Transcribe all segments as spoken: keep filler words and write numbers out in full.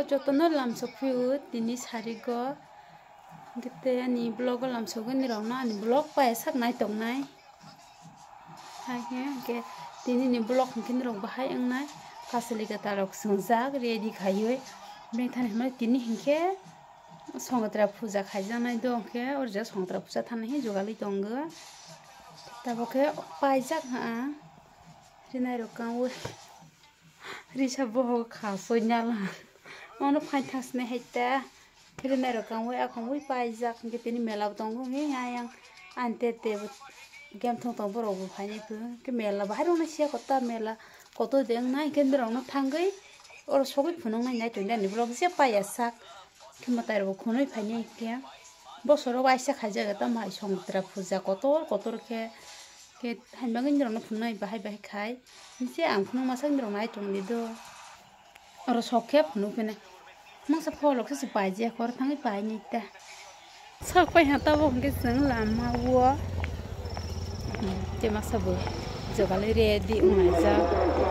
Jotono lamsok phio tini sarigo. Hwnkhe tei ani vlog o lamsogwi nirokno ani vlog paiya sak naitok nai. Hai khe, hwnkhe tini ni vlog hwnkhe nirok bahai wngnai. Kasalika tarok swngjak ready khaiwi. Bini thani hwnmani tini hwnkhe Songotra puja khaijaknai do, hwnkhe o jaga Songotra puja thani hwnwi jugalwi tongo. Tabuk khe paijak ha. Rinai rok kangwi. Risa bohok kha soi nyala. Ono phai thasne hai ta. Rinai rok kangwi akhongwi paijak, hwnkhe tini mela bo tongo, hwnkhe ayang ani tete bo game thwng tong borok bo phainai phuru. Hwnkhe mela bahai rokno siya kota mela kotor de wngnai, hwnkhe norokno thangwi oro sogwi phunuknai nai tongdi ani vlog je paiya sak. Khe mwtai rok bo khunui phainai hwnkhe. Bosoro waisa khaijago tamo hai Songotra puja kotor kotor khe. Khe haimagwi norokno phunuknai bahai bahai khai. Nisi ang phunuk masa norok nai tongdi do. Oro sok khe phunuk phene. Masa pholok se paijak oro thangwi painai ta. Sok pai ha tabuk hwnkhe chwng lama o. Hmm, tei masa bo jogalwi ready wnglaijak.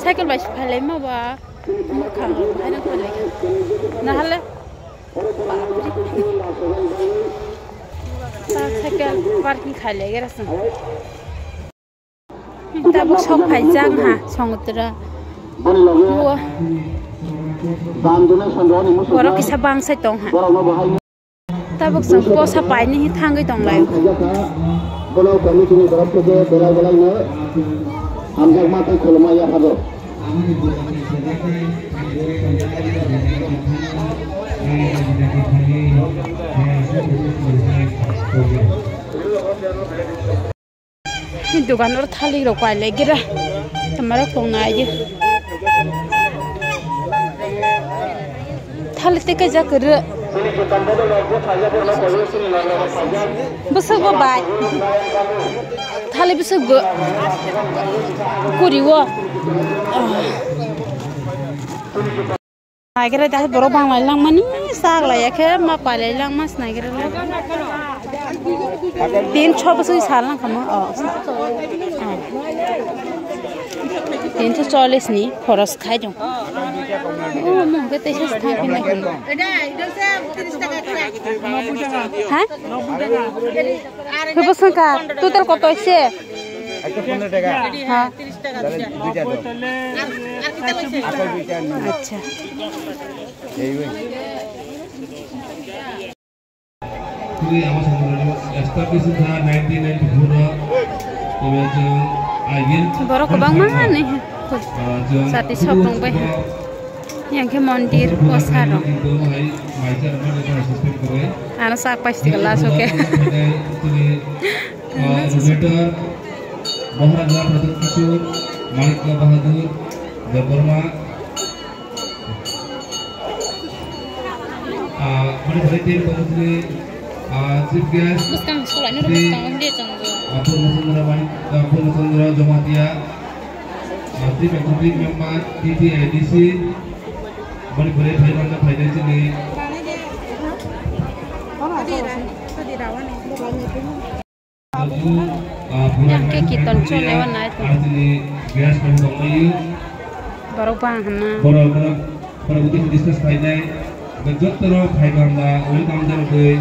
Cycle bai se phailaima ba. Mwkhang rok bahai nang phailaikha. Nahale. Ta cycle parking khailaigra chwng. Tabuk sok phaijak ha Songotra. Boni loge o. Dan donation rokni muchungma. Borok kisa bangsai tong ha. Borokno bahai. Tabuk chwng posa paini hi thangwi tong lai. Bono committee ni borok theke belai belai no hamjakma tei khulumma yapharjak. Ni dogan oro thalik rok pailai gira. Tamarok tong nai di. Thalik tei kaijak kwrwi. Bwswk bo bai. Thalik bwswk bo. Kuri o. Naigra dahai borok banglai langmani sak laiya khe ma pailai langma se naigra le. Tin sho bwswk sal nang kha mo, o, sa-, o. Tin sho chollish ni khoros khai dong. O, mung khe teisa se thang phi nai khe. Ha? Khe bwswk kha? Total koto se? Ekso pondro taka. Ha. Tahle duita do. Apple duita no. Acha. Ei, ei. Tini ama sangrani establish kha nineteen ninety-four o. Tini chwng I B N. Borok kwbangma ni. Ah, chwng sati sop tong bai. Yang khe mondir kosa rok. Ano sak pai sidi glass oke. Tini, ah, Rubetar, Maharaja Pradyot Kishore, Manikya Bahadur Debbarma, ah, mane bhai tei tongthli, ah, chief guest, bwskang sulaino rw bwskang hwnde chwng bo. Ah, Purna Chandra Manik, ah, Purna Chandra Jamatia, ah, chief executive member, T T A D C, mane bhai phaimani phainai chini. Yang ke kiton chole wa nai to. Borok bang hwnna. Borok, borok, borok uti discuss khainai. Joto rok phai bangla welcome janagwi.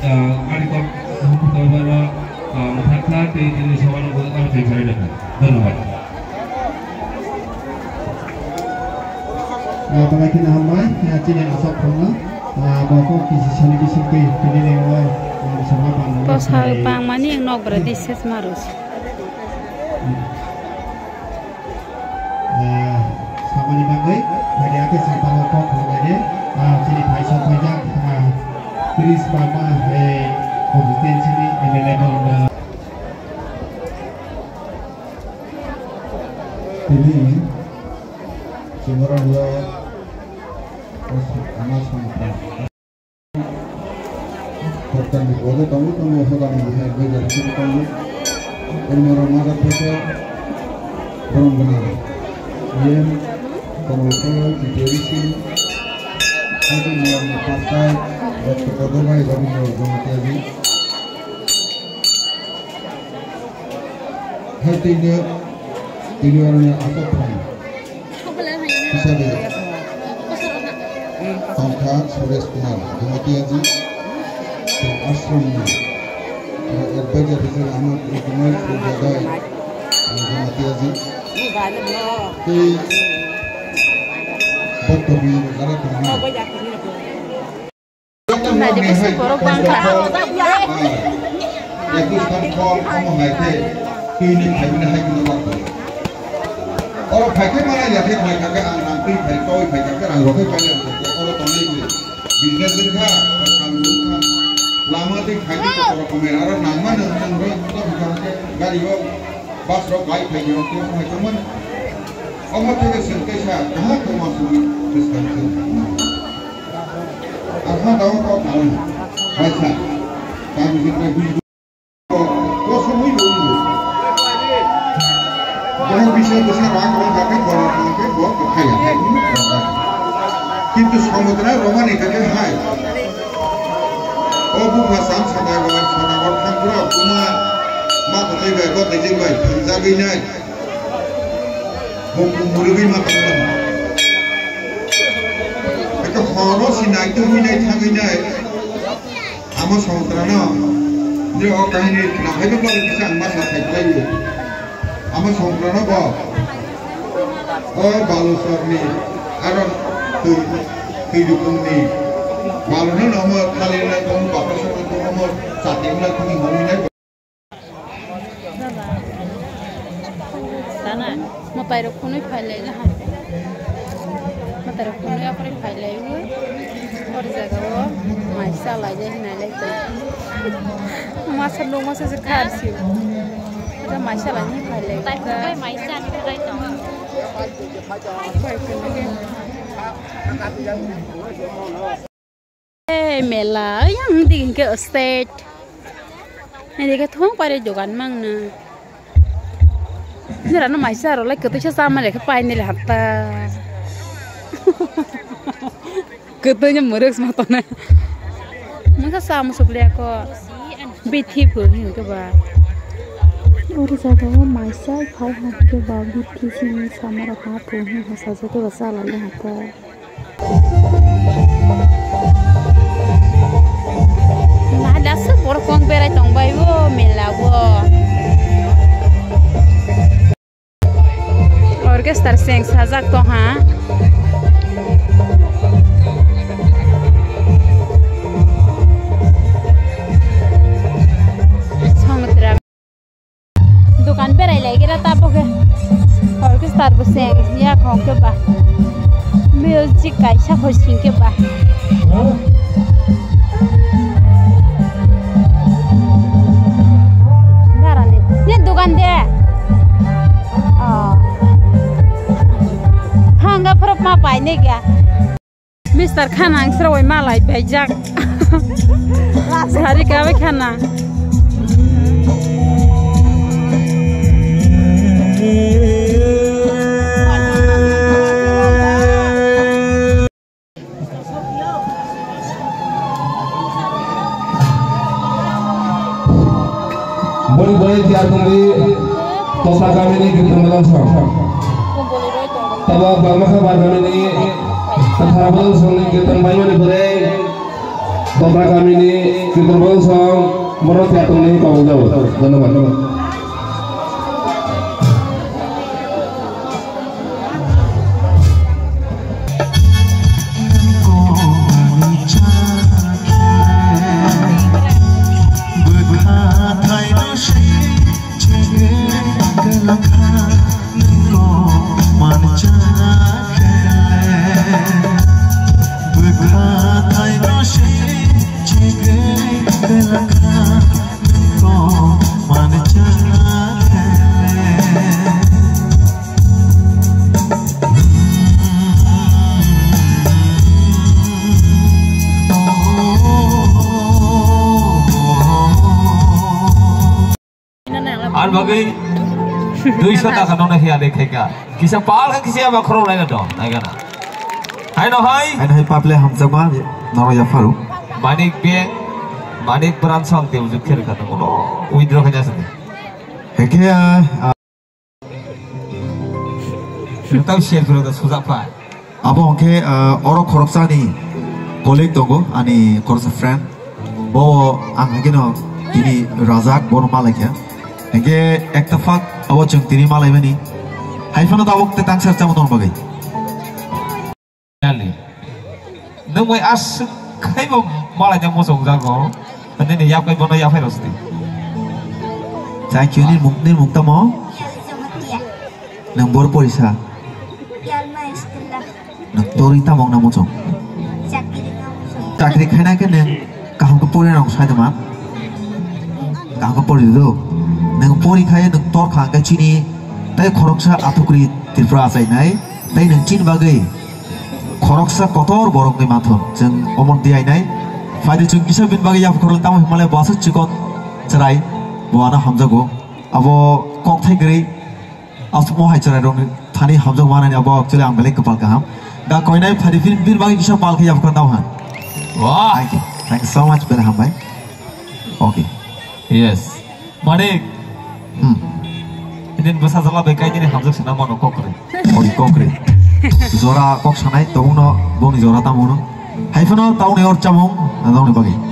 Ah, ani kok, ah, mwthakthar tei tini sobanw ang tei khainai. Dhonnobad. Ah, belai kheno hambai, ah, chini aswk phano, ah, bo kok kisi sani bisingtwi tini lengno, ah, samla bangmani. Bwsa bangmani ang nok bwrwi twi ses maros. Ah, samani bagwi, haide ake chwng tabuk kok hambai de, ah, chini phaisa phaijak, ah, Chris Bama, eh, constituency ni M L A no, ah, Tini chwng oro ama Songotra. Koktani kodo tongo, tongo hodani hai bai jani kiri tongo. Oro oro maga pete borong gana. Yen tongo tongo titeri sini. Ado niya ma pasai, waktu kodo bai Rabindra Jamatia ji. Hai tini, tini oro ni asok phai. Kisa de. Tongkha Suresh Kumar Jamatia ji, tei ashram ni advisor hisabe Ahmad Ismail Purjadai Jamatia ji, tei Doctor Miyang Jara Tongha. Naidi bwswk borok bangkha. Oro phaikhe mana ya khe phai kha khe ang rang twi phai kha khe rang rok khe pai ya khe oro tongnai bo business wng kha, kaam wng kha. Lama tei phai khe kotor rok tongnai aro nangma nang nang rok to kha khe gari o bus rok bai phai rok khe phai tongmani. Omo theke chwng kaisa kaham tongma sugwi bwskang khe. Ang kha dawa kok nang. Baisa. Kami hwnba bui. Kosomwi bo wngbo. Bohok bisa bisa rang rang khe bola rang khe bo kaya. Kintu samudra romani khe hai. O bupha sam sadagar sadagar thangpura kuma ma kotai bai bo tejik bai thwngjagwi nai. Bo kumurugwi ma tongmani. Eko horo sinai tongwi nai thangwi nai. Amo songkra no, je o kahini khna phaiba bari kisa ang ma sa khai khlai o. Amo songkra no bo, o Baluchar ni, aro twi, twi dukung ni, Balu no no mo thali lai tong, bapra sa tong, mo chati lai tong, mo ni lai. Sana, mwtai rok phunui phai lai ha. Mwtai rok phunui aphuru phai lai o. Or jaga o mai cha lai de hinai lai tong. Masa nung masa se khar si. Ata mai cha lai ni phai lai. Tai phai mai cha ni phai tong. Phai phai ni. Ei mela, yang di ke state. Ini ke thong pare dogan mang na. Nira no mai cha ro lai kotoi sa sama le ke pai ni le hatta. Kotoi ni muruk sma to na. Mungsa sa musuk le ko. Bithi phu hin ke ba. Ori jaga o mai cha phai ha ke ba bithi sini sama ro ha phu hin ha sa ke ba sa la le hatta. Nah, dasuk borok kong berai tong bai o mela o. Orchestra seng sajak tong ha. Songtra. Dukan berai lai gira ta bo khe. Orchestra bo seng ya khong khe ba. Music kaisa khoi sing khe ba. Darani. Ye dukan de. Oh. Hanga prop ma pai ne kya. Mister Khanang sroi malai paijak. Sari kabe khana. Boni boni tiar tongdi Tokta kamini Kirtan Bajan song. Tabo Balmasa bar kamini Kathara Bajan songni Kirtan Baimani bwrwi Tokta kamini Kirtan Bajan song bono tiar tongni kobol jabo. Dhonnobad. Ar bagwi duiso taka nokna hiya de khaika. Kisa pal kha kisa ba khorok laina dong, naigana. Haino hai. Haino hai paple hamjakma nono yapharu. Manik Bank, Manik Branch song te ujuk kher kha tongo, withdraw khaina sadi. Hekhe, ah, Tau share khoro da sujak phai. Abo hwnkhe, ah, oro khoroksani Colleague tongo, ani khoroksa friend. Bo ang hakeno tini rajak, bono malaikha. Hingke ekta phak abo chwng tini malaimani. Haiphano tabuk te tangsar chamo tong bagwi. Nali. Nwng bai aswk khaibo malai jang muchung jago. Nini yapai bono yapai rosti. Thank you, nini mung, nini mung tamo? Nwng bor porisa. Yalma Estella. Nwng tori tamo wngna muchung? Chakri wngna muchung. Chakri khaina khe nwng kaham khe pori rong sai dama? Kaham khe pori do. Nwng pori khai nwng tor kha khe chini tei khoroksa athukri Tripura achainai tei nwng chini bagwi khoroksa kotor borok ni mathon chwng omor di ainai. Phaidi chwng kisa bin bagwi yapha khorang tamo himale bo aswk chikon chwrai bo ano hamjago. Abo kok thai kwrwi. Aswkmo hai chwrairokni thani hamjak manani abo actually ang belai kwpal kaham. Da koinai phari phir bir bagwi kisa pal khe yapkha tau han. Wah. Thank you. Thank you so much, belai hambai. Okay. Yes. Manik. Hmm. Idin bwsa jala bai kai dini hamjak sina mano kokre. Ori kokre. Jora kok sanai tongno boni jora tamono. Haiphano tauni or chamung, tauni bagwi.